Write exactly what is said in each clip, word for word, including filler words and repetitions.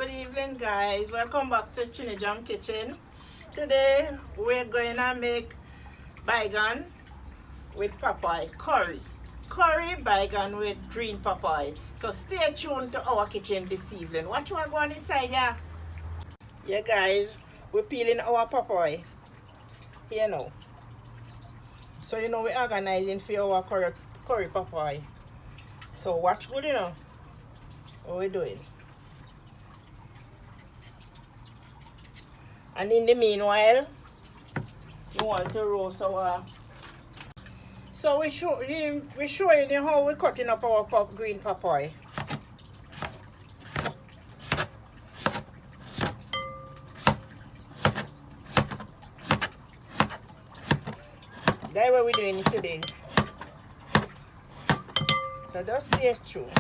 Good evening, guys. Welcome back to Chinijam Kitchen. Today, we're gonna make baigan with papai curry. Curry baigan with green papai. So stay tuned to our kitchen this evening. What you are going inside here? Yeah, guys, we're peeling our papai. Here now. So you know we're organizing for our curry, curry papai. So watch good, you know, what we're doing. And in the meanwhile, we want to roast our. So we show him, we showing you how we cutting up our pop, green papai. That's what we're doing today. So just stay tuned.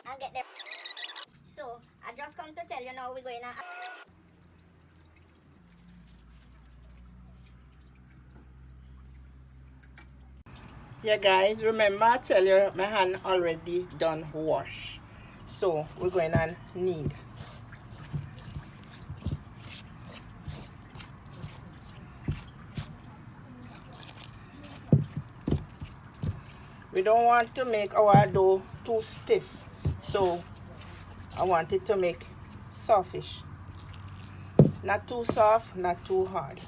And get them. So, I just come to tell you now we're going to. Yeah, guys, remember I tell you my hand already done wash. So we're going to knead. We don't want to make our dough too stiff, so I want it to make softish. Not too soft, not too hard.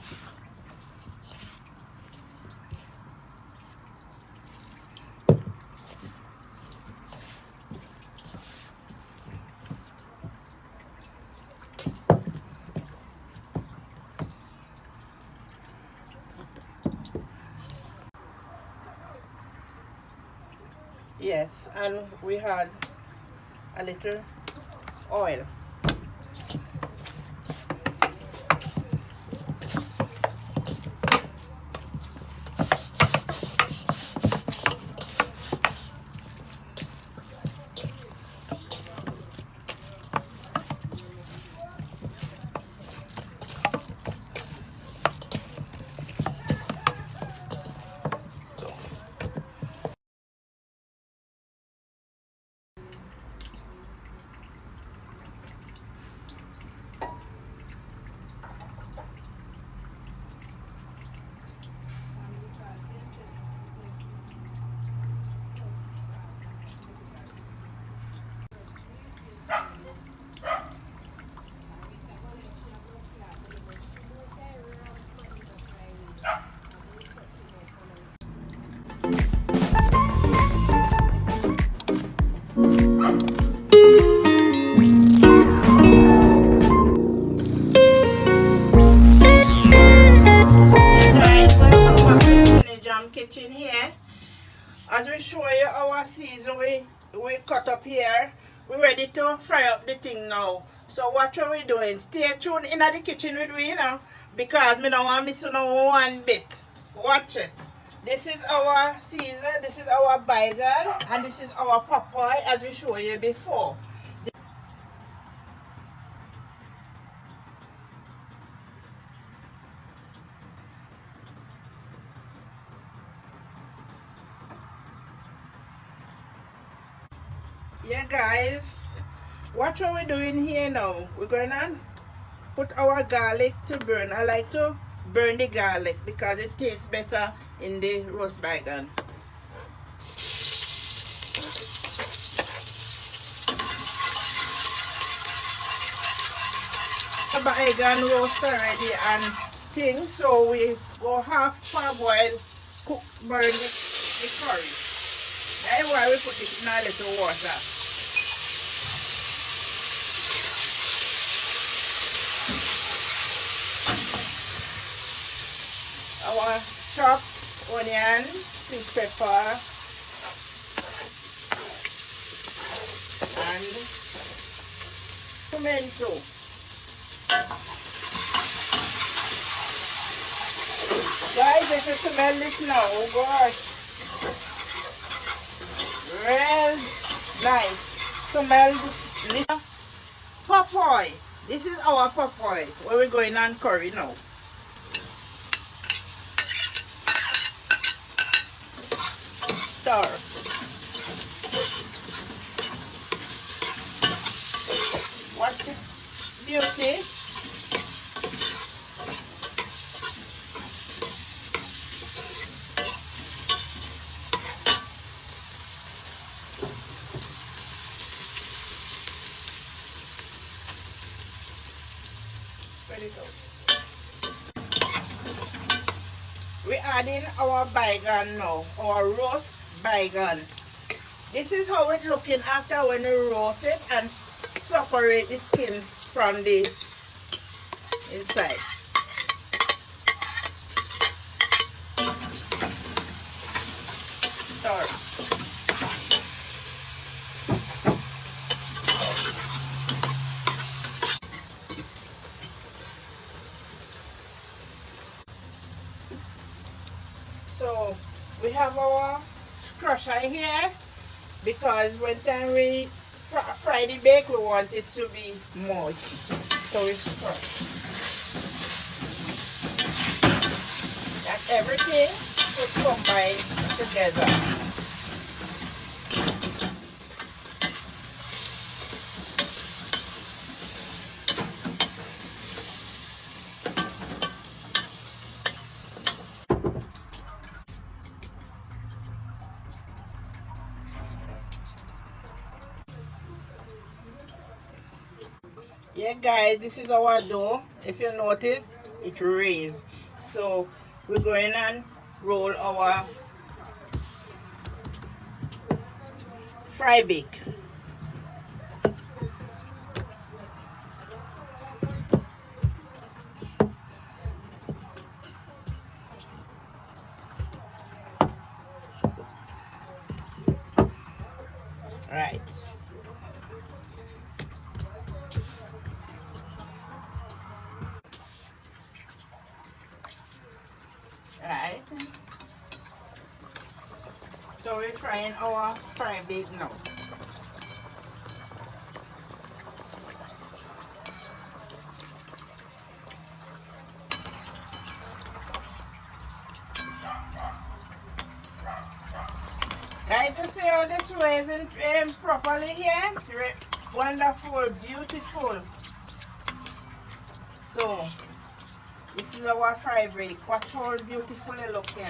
Yes, and we had a little oil. Guys, welcome back to Chinijam Kitchen here. As we show you our season, we, we cut up here. We ready to fry up the thing now. So watch what we doing. Stay tuned in the kitchen with we, you know, because mi nuh want miss no one bit. Watch it. This is our season, this is our baigan, and this is our papai, as we show you before. Yeah, guys, watch what we're doing here now. We're gonna put our garlic to burn. I like to burn the garlic because it tastes better in the roast baigan. The baigan roast already and thing, so we go half parboil, cook, burn the, the curry. That's why we put it in a little water. Our chopped onion, sweet pepper, and tomato. Guys, if you smell this now, oh gosh. Real nice. Smell this little papoy. This is our papoy. Where we going on curry now. Stir. Watch the beauty. Very good. We adding our bygone now, our roast bygone. This is how it looking after when we roast it and separate the skin from the inside. Stir. So we have our crusher here because when time we fr- fry the bake, we want it to be moist. So we crush. That everything should combine together. Yeah, guys, this is our dough. If you notice, it raised. So we're going and roll our fry bake. Right. Right. So we're frying our fry bake now. Guys, you see how this raisin um, properly here? Re- wonderful, beautiful. So, this is our fry bake. Watch how beautifully looking.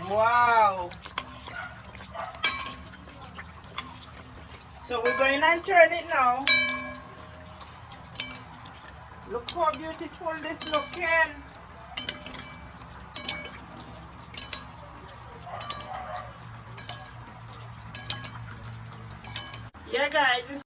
Wow. So we're going and turn it now. Look how beautiful this looking. Yeah, guys, this